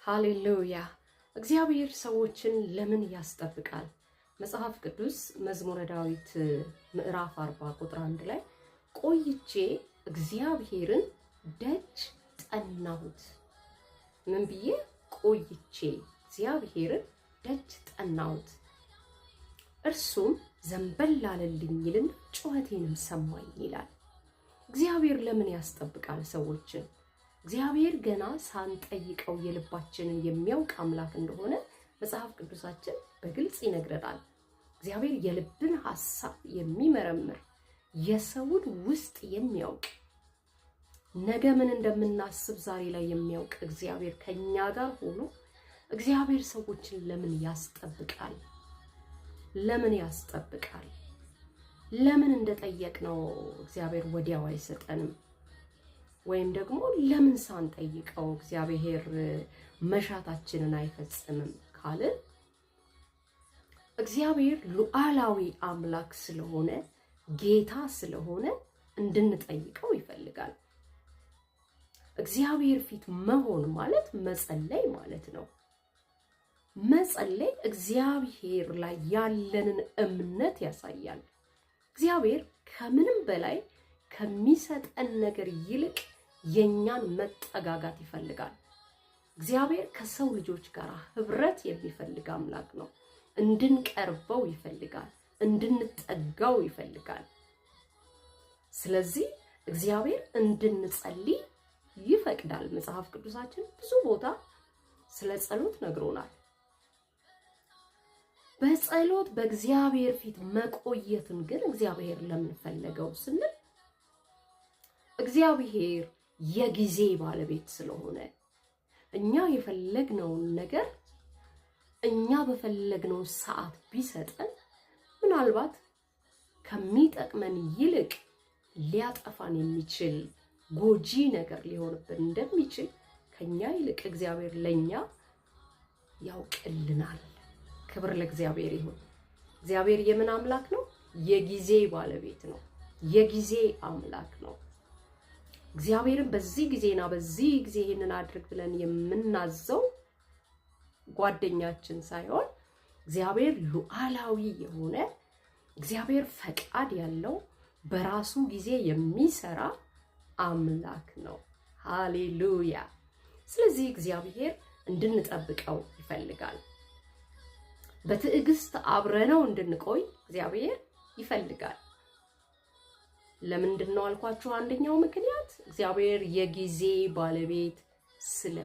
ሃሌሉያ! እግዚአብሔር ሰዎችን ለምን ያስጠብቃል? መጽሐፍ ቅዱስ መዝሙረ ዳዊት ምዕራፍ 40 ቁጥር 1 ላይ ቆይቼ እግዚአብሔርን ደጅ ጠናሁት። ምን ብዬ? ቆይቼ እግዚአብሔርን ደጅ ጠናሁት፣ እርሱም ዘንበል አለልኝ ይልና ጩኸቴንም ሰማኝ ይላል። እግዚአብሔር ለምን ያስጠብቃል ሰዎችን? እግዚአብሔር ገና ሳንጠይቀው የልባችንን የሚያውቅ አምላክ እንደሆነ መጽሐፍ ቅዱሳችን በግልጽ ይነግረናል። እግዚአብሔር የልብን ሐሳብ የሚመረምር፣ የሰውን ውስጥ የሚያውቅ፣ ነገ ምን እንደምናስብ ዛሬ ላይ የሚያውቅ እግዚአብሔር ከኛ ጋር ሆኖ እግዚአብሔር ሰዎችን ለምን ያስጠብቃል? ለምን ያስጠብቃል? ለምን እንደጠየቅነው እግዚአብሔር ወዲያው አይሰጠንም? ወይም ደግሞ ለምን ሳንጠይቀው እግዚአብሔር መሻታችንን አይፈጽምም ካልን፣ እግዚአብሔር ሉዓላዊ አምላክ ስለሆነ፣ ጌታ ስለሆነ እንድንጠይቀው ይፈልጋል። እግዚአብሔር ፊት መሆን ማለት መጸለይ ማለት ነው። መጸለይ እግዚአብሔር ላይ ያለንን እምነት ያሳያል። እግዚአብሔር ከምንም በላይ ከሚሰጠን ነገር ይልቅ የኛን መጠጋጋት ይፈልጋል። እግዚአብሔር ከሰው ልጆች ጋር ህብረት የሚፈልግ አምላክ ነው። እንድንቀርበው ይፈልጋል። እንድንጠጋው ይፈልጋል። ስለዚህ እግዚአብሔር እንድንጸልይ ይፈቅዳል። መጽሐፍ ቅዱሳችን ብዙ ቦታ ስለ ጸሎት ነግሮናል። በጸሎት በእግዚአብሔር ፊት መቆየትን ግን እግዚአብሔር ለምን ፈለገው ስንል፣ እግዚአብሔር የጊዜ ባለቤት ስለሆነ እኛ የፈለግነውን ነገር እኛ በፈለግነው ሰዓት ቢሰጠን ምናልባት ከሚጠቅመን ይልቅ ሊያጠፋን የሚችል ጎጂ ነገር ሊሆንብን እንደሚችል ከኛ ይልቅ እግዚአብሔር ለኛ ያውቅልናል። ክብር ለእግዚአብሔር ይሁን። እግዚአብሔር የምን አምላክ ነው? የጊዜ ባለቤት ነው። የጊዜ አምላክ ነው። እግዚአብሔርን በዚህ ጊዜና በዚህ ጊዜ ይህንን አድርግ ብለን የምናዘው ጓደኛችን ሳይሆን እግዚአብሔር ሉዓላዊ የሆነ፣ እግዚአብሔር ፈቃድ ያለው፣ በራሱ ጊዜ የሚሰራ አምላክ ነው። ሃሌሉያ! ስለዚህ እግዚአብሔር እንድንጠብቀው ይፈልጋል። በትዕግስት አብረነው እንድንቆይ እግዚአብሔር ይፈልጋል። ለምንድን ነው አልኳችሁ? አንደኛው ምክንያት እግዚአብሔር የጊዜ ባለቤት ስለ